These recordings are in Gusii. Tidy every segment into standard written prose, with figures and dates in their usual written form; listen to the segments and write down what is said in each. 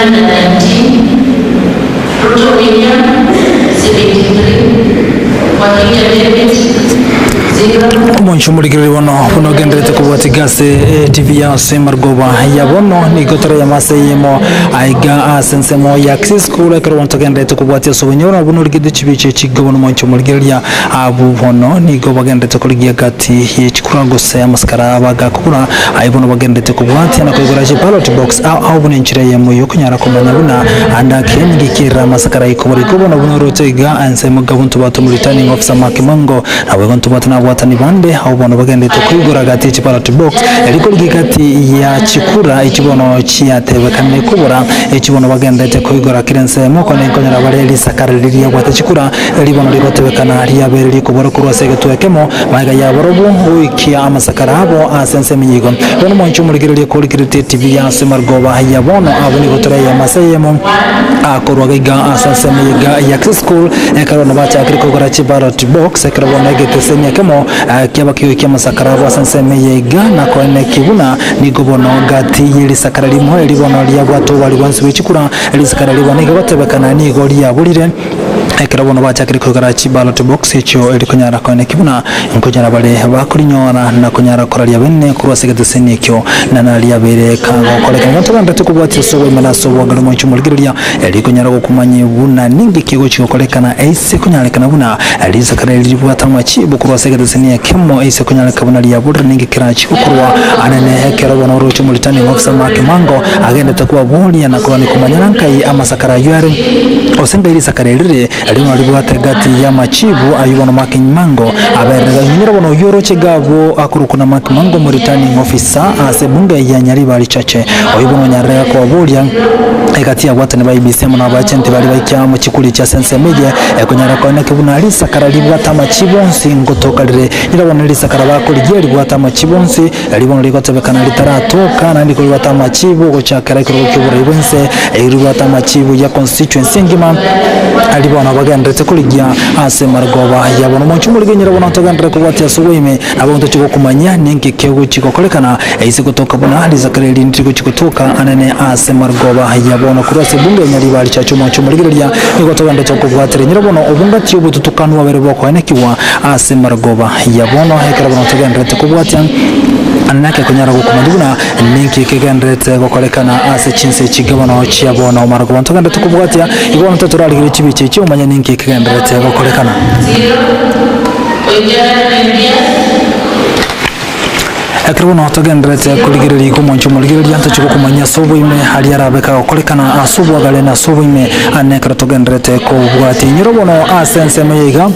319, Ruto William, 73, Wahinya David, 0. Omonche omorigereria bono buna ogenderete kobwatiga ase TV ya ase marogoba ya bono nigo toreyemo ase eyemo aiga ase ensemo ya Kisii School ekero bono togenderete kobwatia ase obonyoro buna origeretie chibicha echi iga bono omonche omorigereria abwo bono nigo bagenderete korigia gati ye chikura gose amasikara bagakobora aye bono bagenderete kobwatia na koigora chiballot box ao ao buna enchera eyemo yokonyara komanya buna ande ake ninki kerire amasakara aikobora igo bono buna oroche iga ensemo iga bonto batoma returning officer Mark Mango Naboigo ntobwate nabwatani bande, abwo bono bagenderete koigora gati ye chibalot box, erio korigia gati ya chikura echi bono chiatebekanire kobora, echi bono bagenderete koigora kera ensemo, kone nkonyora bare risakara riria riabwate chikura, eri bono rigotebekana riabeire rikobora korwa ase egetuo ekemo, magega yabarobwo goikia amasakara abo ase ensemo eye igo. Bono mwanche omorigererie korigereretie TV ya ase marogoba ya bono, abwo nigo tore eyemo ase eyemo, korwa iga ase ensemo eye iga ya Kisii School, ekero bono bachakire kogora chibalot box, ekero bono egeteseni ekemo kiaba kigoikia amasakara abo ase ensemo eye iga, na koeneki buna nigo bono gati ye risakara rimo eri bono riabwate obwari bwonsi bwe chikura, risakara riria bono igotebekana nigo riaborire, ekero bono bachakire koigora chibalot box echio eri konyara koeneki buna nkonyara bare bakorinyora na konyara koraria bene korwa ase egeteseni ekio, na nariabeire kagokoreka. Igo togenderete kobwatia ase oboime na ase obwangare omoicho omorigereria, Erio konyara gokomanyia buna ninki kegochia gokorekana, eise konyarekana buna risakara eri ribwate amachibu korwa ase egeteseni ekemo, eise konyareka buna riaborire ninki kerachie gokorwa anene ekero bono oroche omoritani ofisa Mark Mango agendete kwaboria na korwania komanyana nkai amasakara ayio are gose nkai risakara eri rire rimo ribwate gati y'amachibu ayio bono Mark Mango abererega inyora bono oyio oroche iga abwo akorokwa na Mark Mango omoritani ofisa ase ebunge ya Nyaribari Chache oyio bono onyarerega kwaboria Egati y'abwatani ba IEBC amo nabachenti baria baikia amo chikuri chia ase ensemo eye, ekonyara koeneki buna risakara ribwate amachibu onsi ngotoka rire. Nigo bono risakara bakorigia ribwate amachibu onsi, erio bono rigotebekana ritaratoka, naende nigo ribwate amachibu gochakera ekerogo ki'oborai bw'ense, erio ribwate amachibu ya constituency engima, aria bono bagenderete korigia ase marogoba ya bono. Omonche omorigenyera bono togenderere kobwatia ase oboime, nabo ntochie gokomanyia ninki kegochia gokorekana. Eise gotoka buna risakara eri ndirigochia gotoka anene ase marogoba ya bono korwa ase ebunge ya Nyaribari Church omoanche omorigereria nigo togendete okobwatera enyira bono obongati obotutukanu bwabere bokoenekigwa ase marogoba ya bono ekero bono togenderete kobwatia anene ake konyara gokomanya buna ninki kegenderete gokorekana ase chinse echi bono chia bono marogoba ntogenderete kobwatia igo bono totorarigereria chibicha echi omanye ninki kegenderete gokorekana. 0, Oigera Elias. Ekero bono togendererete korigereria iga omonche omorigereria, ntochie gokomanyia ase oboime aria arabe kagokorekana ase obwagare na ase oboime ane ekero togendererete kobwatia. Inyora bono ase ensemo eye iga,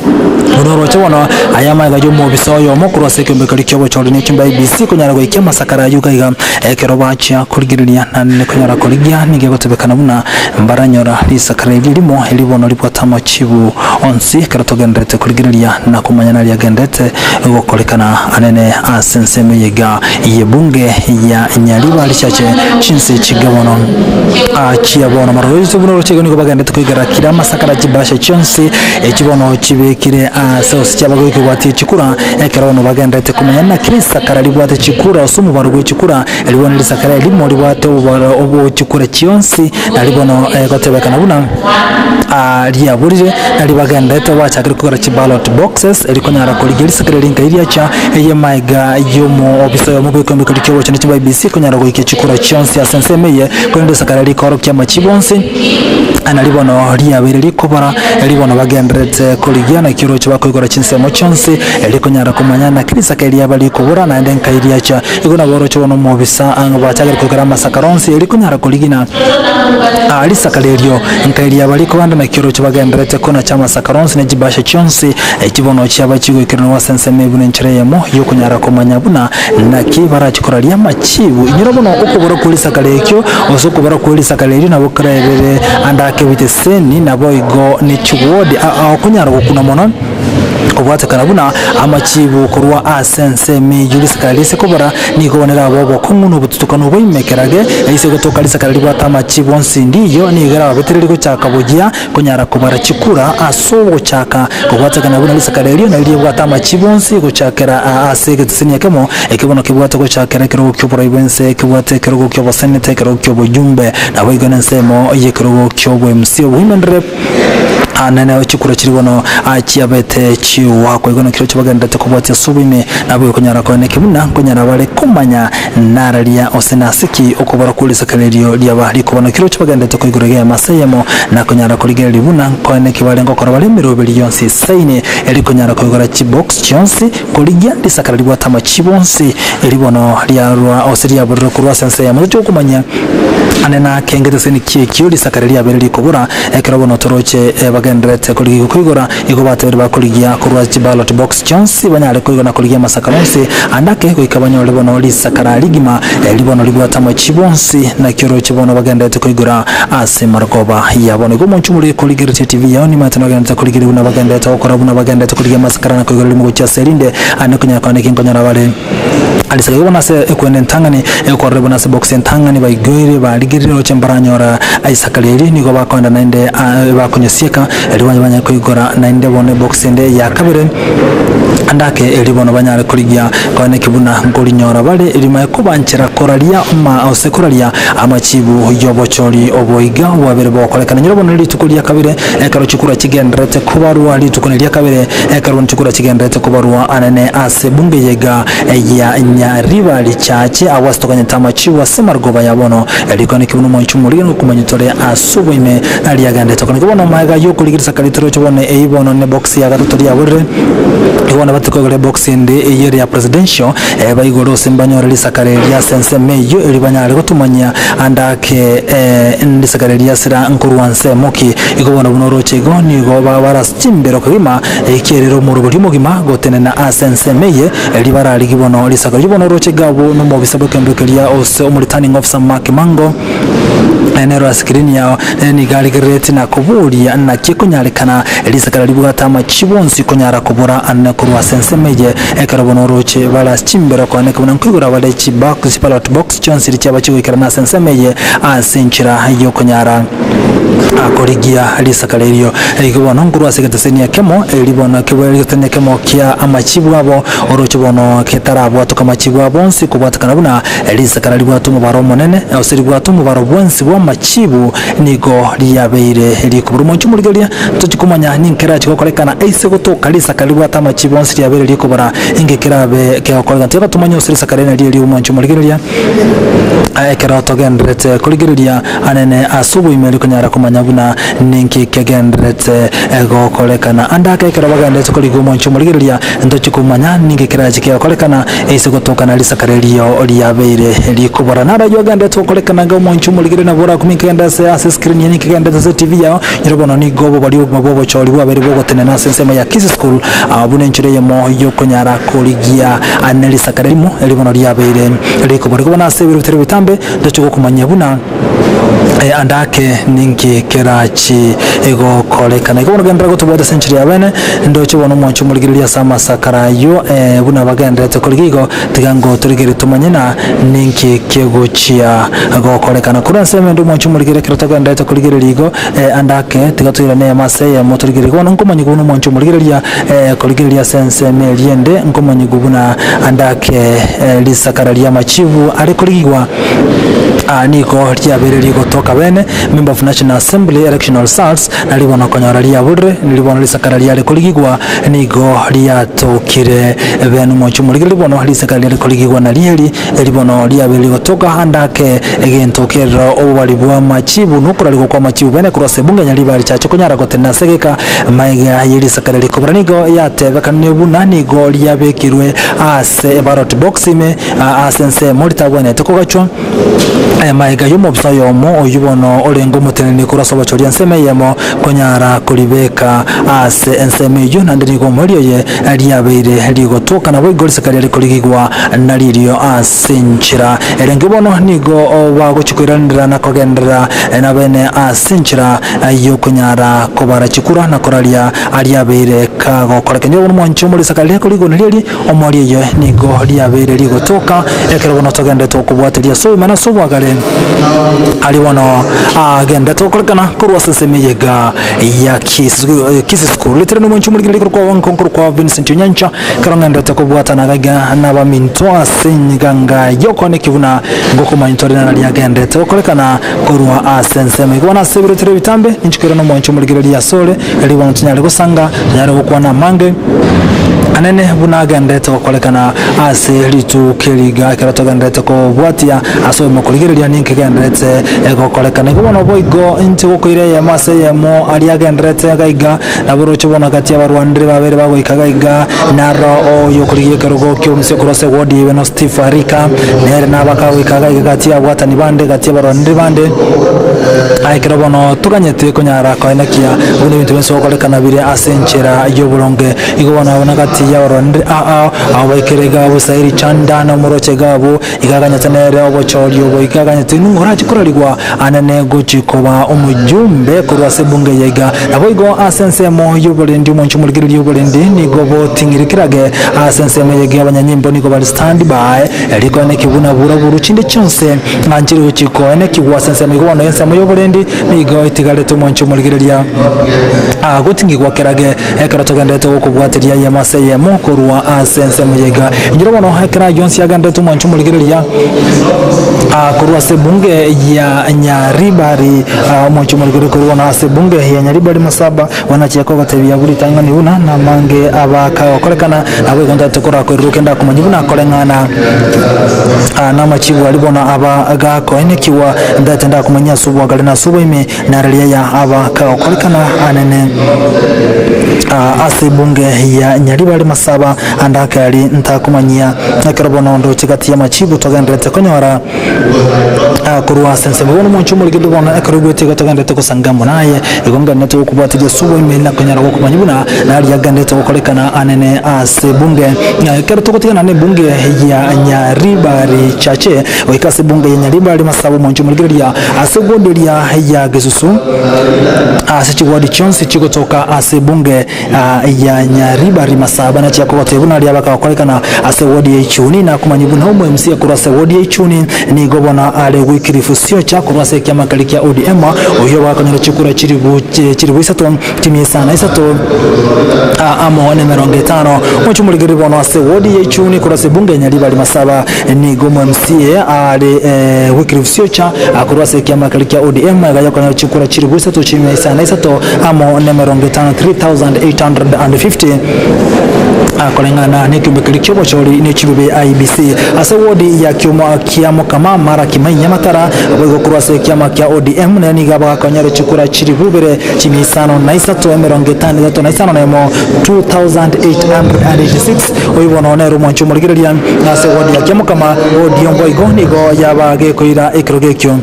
buna oroche bono aya amaiga y'omobisa oyomo korwa ase ekeombe keria ki'obochori ne chimba IEBC konyara goikia amasakara ayio iga iga ekero bachia korigereria naende konyara korigia nigo egotebekana buna mbaranyora risakara erio erimo erio bono ribwate amachibu onsi ekero togendererete korigereria na komanya naria agendererete Gokorekana anene ase ensemo eye iga y'ebunge ya Nyaribari Chache chinse chiga bono chia bono maroro buna oroche igo nigo bagendete koigara kira amasakara chibasha chionsi echi bono chibekire ase gose chiabagoikigwa ati chikura ekero bono bagenderete komanya naki risakara ribwate chikura ase omobaro bwe chikura eri bono risakara erimo ribwate obobaro obwo chikura chionsi nari bono egotebekana buna riaborire nari bagenderete bachakire kogora chiballot boxes eri konyara korigia risakara eri nkai riacha eye maega y'omo ofisa oyomo bw'ekeombe keria ki'ogochanda chia IEBC konyara goikia chikura chionsi ase ensemo eye korende risakara rikorokia amachibu onsi nari bono riabeire rikobora eri bono bagendererete korigia naki oroche bakoigora chinsemo chionsi eri konyara komanya naki risaka eri riaba rikobora naende nkai riacha igo nabo oroche bono omobisa ang'e bachakire koigora amasakara onsi eri konyara korigina risakara erio nkai riaba rikogenda naki oroche bagendererete konacha amasakara onsi ne chibasha chionsi echi bono chiaba chigoikeranigwa ase ensemo eye buna enchera eyemo y'okonyara komanya buna naki barachie koraria amachibu. Inyora bono okobora kwe risakara ekio, gose okobora kwe risakara erio nabo koraebere ande ake biteseni, naboigo ne chiwodi, okonyara gokuna mono. Kobwatekana buna amachibu korwa ase ensemo eyio risakara rise kobora, nigo bonere abe obokong'u na obotutukanu oboime kerage, ase gotoka risakara ribwate amachibu onsi ndiyo nigo erababetererie gochaka boyia konyara kobara chikura ase ogochaka kobwatekana buna risakara erio nario ribwate amachibu onsi gochakera ase egeteseni ekemo, ekio bono kebwate gochakera ekerogo ki'oborai bw'ense, kebwate ekerogo ki'oboseneta, ekerogo ki'oboyumbe, naboigo nensemo y'ekerogo ki'oboMC, Women Rep. Nene chikura chiria bono chiabete chigoakwa igo nakio chibagendererete kobwatia ase oboime, naboigo konyara koeneki buna nkonyara bare komanya nararia gose nase ki okobora kwe risakara erio riaba rikoba. Nakio chibagendererete koigora egemo ase eyemo, na konyara korigereria buna nkoeneki bare ngokora bare emeroberi yonsi esaine, eri konyara koigora chibox chionsi, korigia risakara ribwate amachibo onsi, eri bono riarwa gose riaborire korwa ase ense eyemo. Tochia gokomanya ande nake ngeteseni ki ekio risakara riabeire rikobora. Ekero bono toroche bagendererete korigia koigora, igo batebirie bakorigia korwa chiballot box chionsi banyare koigora na korigia amasakara onsi ande ake goika banyore bono risakara rigima eri bono ribwate amachibu onsi. Naki oroche bono bagendererete koigora ase marogoba ya bono. Igo omonche omoriri korigereria TV yao nimanyete nogendererete korigereria buna bagendererete gokora buna bagendererete korigia amasakara na koigora rimo gochia ase erinde ande konyara konya naki nkonyora bare. Alisaka igo bono ase ekwenda entang'ani, egokorera bono ase box entang'ani baigoire barigerire roche mbaranyora Isaka riaria nigo bakoenda naende bakonyesieka erio banye banyare koigora naende bono ebox ende ya kabere ande ake erio bono banyare korigia koeneki buna nkorinyora bare rimae kobanchera koraria ma ose koraria amachibu yobochori oboiga bwabere bogokorekana nyora bono rituko ria kabere ekero chikura chigendererete kobarwa rituko neria kabere ekero bono chikura chigendererete kobarwa anene ase bunge yega ya Nyariba richache agwo ase tokanyete amachibu ase marogoba ya bono, riko naki buna omonche omorige nokomanya tore ase oboime riagendete. Oko niko bono magega y'okorigia risaka ritoroche bono eyio bono ne box ya gatato riaborire, igo bono batikoigora ebox ende eyio ere ya presidential, baigore gose mbanyore risaka riria ase ensemo eyio erio banyare gotomanyia ande ake risaka riria asira nkorwa nsemo ki. Igo bono buna oroche igo nigo barase chimbero kegima Ekiagera omorobori omogima gotenena ase ensemo eye, ribara rigiya bono risako riria bono oroche gabu nomobisa bw'ekembe keria ose omoreturning officer Mark Mango nero ase screen yao nere nigo arigereretie na koboria naki ekonyarekana risakara ribwate amachibu onsi konyara kobora ane korwa ase ensemo eye ekero bono oroche bare ase chimbero koeneka buna nkoigora bare chibox ballot box chionsi richiaba chigoikerana ase ensemo eye ase enchera yokonyara Akorigia risakara erio. Igo bono nkorwa ase egeteseni ekemo, eri bono ekebwe egeteseni ekemo kia amachibu abo, oroche bono ketarabwatoka amachibu abo onsi kobwatekana buna risakara ribwate omobaro omonene, gose ribwate omobaro bwensi bw'amachibu, nigo riabeire rikobora. Omonche omorigereria, tochi komanya ninki kerache gokorekana aise gotoka risakara ribwate amachibu onsi riabeire rikobora, inki kerabe kegokorekana. Tiga tomanye gose risakara eri nario erio omonche omorigereria, ekero togendererete korigereria. Anene ase oboimeri konyara komanya buna ninki kegendererete gokorekana. Ande ake ekero bagendererete korigia omonche omorigereria, ntochie komanya ninki kerache kegokorekana ase gotokana risakara erio riabeire rikobora. Naro ayio agendererete gokorekana iga omonche omorigereria nabo orakumie nkegende ase ase screen yaye nkegenderete ase TV yao, nyora bono nigo obobori obogima bw'obochori bwabeire bogotenena ase ensemo ya Kisii School buna enchera eyemo yokonyara korigia ane risakara erimo erio bono riabeire rikobora. Igo bono ase ebiro bitari bitambe Ntoche gokomanyia buna ande ake ninki kerachi gokorekana. Igo bono genderera gotobwata ase enchera ya bene, ndoche bono omwancho omorigereria ase amasakara ayio buna bagendererete korigia igo, tiga ngotorigererie tomanye na ninki kegochia gokorekana. Korwa ensemo ende omwancho omorigereria ekero togendererete korigereria igo ande ake, tiga toirane eyemo ase eyemo torigererie. Bono nkomanyigwa buna omwancho omorigereria korigereria ase ensemo eria ende, nkomanyigwa buna ande ake risakara ri'amachibu are korigigwa nigo riabeire rigotoka bene, Member of National Assembly election results, nari bono okonyora riaburire, niri bono risakara riare korigigwa nigo riatokire bene. Omochie omorigereria bono risakara riare korigigwa nari eri, eri bono riabeire rigotoka ande ake egento kerero obobari bw'amachibu na okorarigwa kw'amachibu bene korwa ase ebunge nyariba richache konyara gotenena ase egeka Magega ye risakara rikobora nigo yatebekanire buna nigo riabekirwe ase ebarot box ime ase ensemo ritabwenerete kogachwa. Magega y'omobisa oyomo oyio bono orenge omoteneneri korwa ase obochori ensemo eyemo konyara koribeka ase ensemo eyio, naende nigo omoerio oye riabeire rigotoka, naboigo riseka riare korigigwa naririo ase enchera erenge. Bono nigo bagochia koiranerera na kogenderera nabene ase enchera y'okonyara kobara chikura na koraria ariabeire kagokoreka. Nigo bono mwanche omo risaka riria korigwa nario eri Omoerio oye nigo riabeire rigotoka, ekero bono togenderete gokobwateria ase obogima na ase obwagare, aria bono agenderete gokorekana korwa ase ensemo eyega ya Kisii School. Ritere nomonche omorikire rikoro kwa nkonkoro kwa Vincent Onyancha, ekero ng'enderete kobwatana gaiga nabaminto ase enganga y'okoaneki buna ngokomanya tore nara riagenderete gokorekana korwa ase ensemo. Igo bono ase ebirotere ebitambe, ninche koirana omonche omorigereria asore, erio bono tonyare gosanga, tonyare gokwana amange anene buna agenderete gokorekana ase rituko eri iga ekero togenderete kobwatia ase oyomo korigereria ninki kegenderete gokorekana. Igo bono boigo inche gokoira eyemo ase eyemo aria agenderete iga iga, nabo oroche bono gati abarwanire babere bagoika iga iga, naro oyo okorigia ekerogo ki'omosie korwa ase ewodi eye beno Steve Arika, nere nabakagoika iga iga gati y'abwatani bande gati y'abarwanire bande. Aye ekero bono toganyete konyara koenekia buna ebinto bionsi gokorekana bire ase enchera y'oboronge, igo bono abwo nagati y'abarwanire aa abo baikire iga abwo Sairi Chanda na omoroche iga abwo, iga aganyete nere obochori obo iga aganyete ning'o orache korarigwa anene gochi koba omojumbe korwa ase ebunge eye iga. Naboigo ase ensemo y'oborendi omonche omorigereria oborendi nigo boting'ire kerage ase ensemo eye iga abanyanyimbo nigo bari stand by rikoeneki buna buraburu chinde chionsi ng'a nchire gochi koenekigwa ase ensemo igo bono ensemo y'oborendi nigo etigarete omwancho omorigereria goting'igwa kerage ekero togenderete gokobwateria eyemo ase eyemo korwa ase ensemo eye iga. Inchera bono ekero ayio onsi agenderete omwancho omorigereria korwa ase ebunge ya Nyaribari omwancho omorigereria korwa bono ase ebunge ya Nyaribari Masaba bono achia kogotebia buna ritang'ani buna namange abakagokorekana Naboigo ntagete korakoirera okende akomanyia buna akoreng'ana namachibu aria bono aba gakoenekigwa, ntagete ndakomanyie ase obwagare na ase oboime, na riria aya aba kagokorekana anene ase ebunge ya Nyaribari Masaba, ande akeri ntakomanyia ekero bono ndoche gati y'amachibu togendererete konyora. Korwa ase ensemo bono omonche omorigete bono ekero oigwete igo togenderete gosanga amo naye, igo ngenderete gokobwatiria ase oboime na konyara gokomanya buna naria agenderete gokorekana anene ase ebunge. Na ekero togotigana nebunge ya Nyaribari Chache goika ase ebunge ya Nyaribari Masaba omonche omorigereria ase eward eria ya Gesusu ase chiward chionsi chigotoka ase ebunge ya Nyaribari Masaba nachia kogotebia buna aria bakagokorekana ase ward ya Ichuni na komanya buna omo MCA korwa ase ward ya Ichuni nigo bono are Wycliffe Siocha korwa ase ekiama keria kia ODM oyio bakonyora chikura chiribu chiribu isato chimia isano isato amo nemerongo etano. Omochie omorigereria bono ase ward ya Ichuni korwa ase ebunge ya Nyaribari Masaba nigo omo MCA are Wycliffe Siocha korwa ase ekiama keria kia ODM iga yakonyora chikura chiribu isato chimia isano isato amo nemerongo etano, 3,850, koreng'ana nekiombe keria ki'obochori ne chibibe IEBC. Ase wodi ya kioma kia Mokama, Maraki Mainya Matara, boigo korwa ase ekiama kia ODM nere nigo abagakonyore chikura chilifu ibere, chimia isano na isato, emerongo etano etato na isano na emo, 2,886. Oyio bono nere omwanchi omorigereria ase wodi ya Kiamokama, ODM boigo nigo yaba gekoira ekerogo ekio.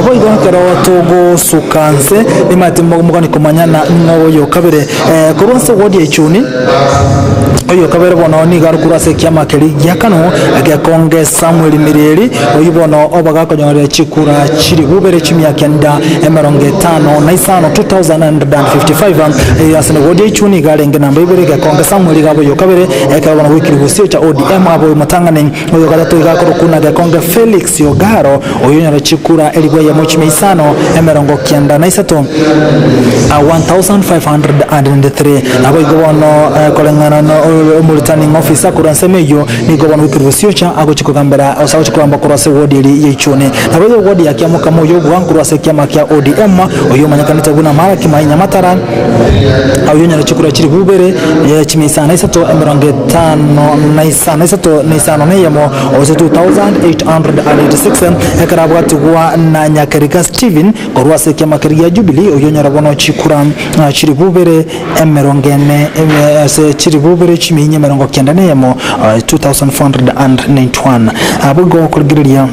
Boigo ekero togosuka nse, nimanyete mogani komanyana ng'a oyo kabere korwa ase ward ya Ichuni, oyo kabere bono nigo are korwa ase ekiama keria gia Kanu, Gekonge Samuel Mireri, oyio bono oba gakonyorera chikura chilifu ibere chimia kenda emerongo etano na isano, 2155, ase ward ya Ichuni iga arenge namba ibere, Gekonge Samuel iga abe oyo kabere, ekero bono goikire gosio cha ODM abe oyo omotang'ani. Oyo gatato iga akorokwa na Gekonge Felix Ogaro, oyio onyore chikura elifu eyemo chimia isano, emerongo kianda na isato, 1593. Naboigo bono koreng'ana na omoreturning officer korwa ensemo eyio, nigo bono Wycliffe Siocha agochia kogambera gose agochia kogamba korwa ase ward eria ya Ichuni. Naboigo eward ya Kiamokama oyio obua korwa ase ekiama kia ODM, oyio omanyekanete buna Malaki Mahinya Matara, Oyio onyore chikura chilifu ibere, chimia isano na isato, emerongo etano na isano isato na isano na eyemo, gose 2886, ekero abwatigwa na Nyakerika Stephen korwa ase ekiama keria gia Jubilee, oyio onyore bono chikura chilifu ibere emerongo ene ase chilifu ibere chimia inye emerongo kenda na eyemo, 2491. Abwo igo okorigereria.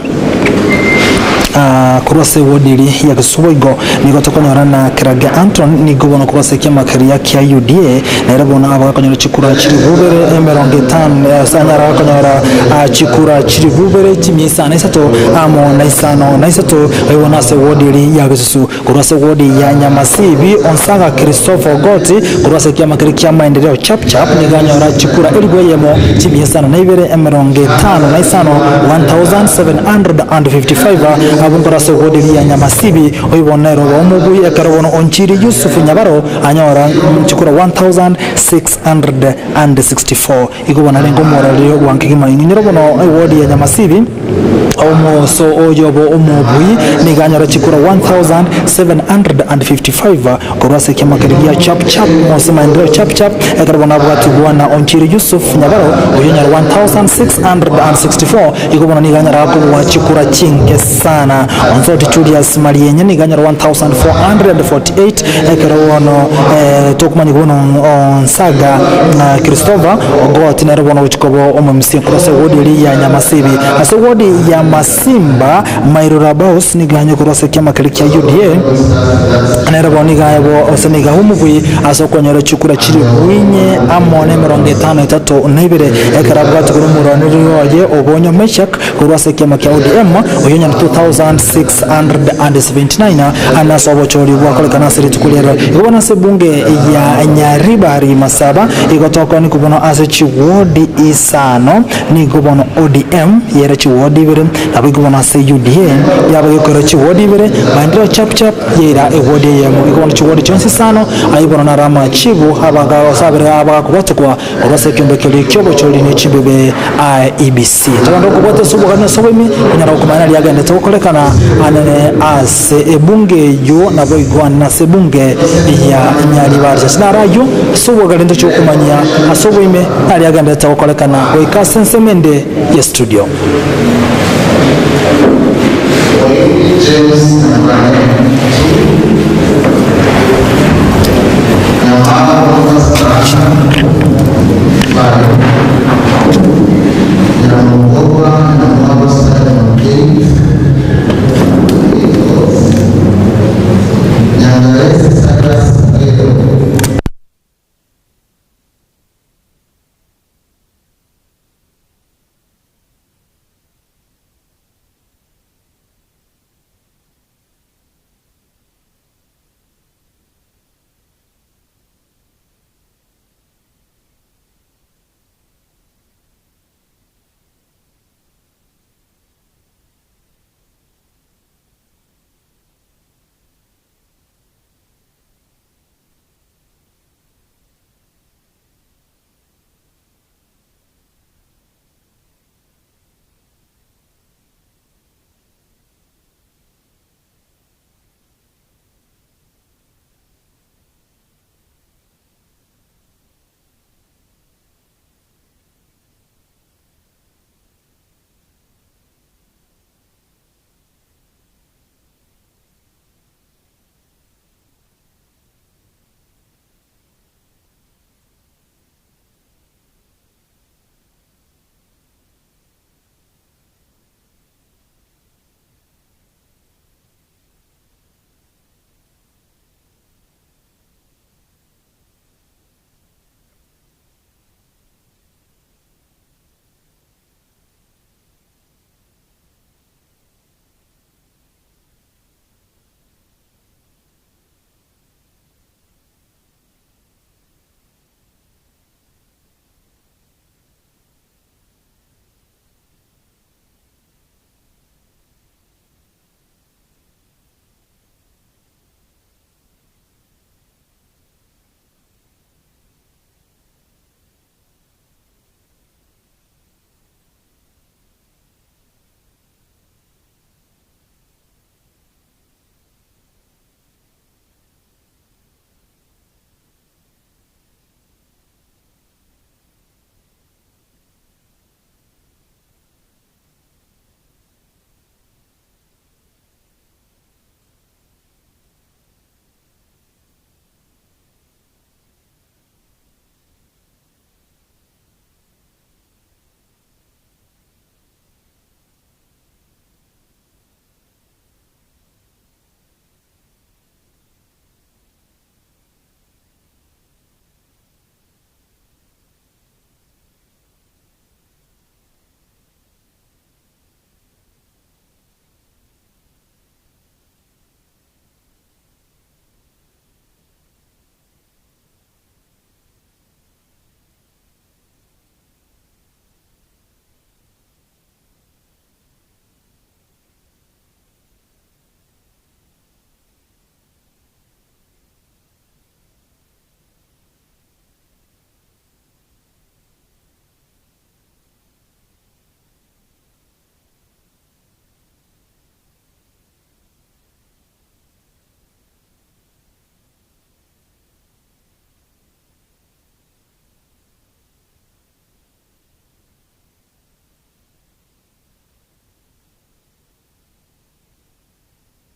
Korwa ase ewodi eria ya Gesubo igo nigo tokonyora na Kerage Anton nigo bono korwa ase ekiama keria kia UDA nere bono abagakonyora chikura chilifu ibere emerongo etano ase anyare gakonyora chikura chilifu ibere chimia isano na isato amo na isano na isato oyo bono ase ewodi eria ya Gesusu. Korwa ase ewodi ya Nyamasibi Onsaga Christopher Ogoti korwa ase ekiama keria kia Maendeleo Chapchap nigo anyora chikura elifu eyemo chimia isano na ibere emerongo etano na isano, 1755, abwo nkore ase ewodi eria ya Nyamasibi. Oyio bono nere oba omobui ekero bono Onchiri Yusufu Nyabaro anyora chikura 1664. Igo bono arenge omorori bwa nkegima. Ing'inyora bono ewodi ya Nyamasibi. Omoso oyobo omobui nigo anyora chikura 1755 korwa ase ekiama keria gia Chap Chap Mose Maendeleo Chap Chap ekero bono abwatigwa na Onchiri Yusuf Nyabaro oyio onyora 1664 igo bono nigo anyara kobua chikura chinke sana. Onsoti Julius Marienye nigo anyora 1448 ekero bono tokomanya bono Onsaga Christopher Ogot nere bono ogochia koba omomisia korwa ase ward eria ya Nyamasibi. Ase ward ya Masimba Mairura Baus nigo anye korwa ase ekiama keria kia UDA nere bono nigo aye bo ase nigo ahumugwi ase okonyora chikura chilifu inye amo na emerongo etano etato na ibere ekero abwate korwa omorwaneri oye Obonyo Meshack Korwa ase ekiama kia ODM, oyio onye 2679 ane ase obochori bwakorekana ase rituko riarero. Igo bono ase ebunge ya Nyaribari Masaba igo tokonikwa bono ase chiwodi isano, nigo bono ODM yere chiwodi ibere, naboigo bono ase UDA yaba gekoira chiwodi ibere, Maendeleo chap chap yaira ewodi eyemo. Igo bono chiwodi chionsi isano, ayio bono naro amachibu abagaosabere abagakobwatokwa Korwa ase ekeombe keria ki'obochori ne chimbebe IEBC. Togende okobwata ase obogani ase oboime, konyara gokomanya nari agendete gokorekana anene ase ebunge eyio naboigo anene ase ebunge ya Nyaribari. Ase naro ayio ase obogari ntoche gokomanyia ase oboime nari agenderete gokorekana goika ase ensemo ende ye studio. James Mukane, Nyamara Moses Karanja, Five.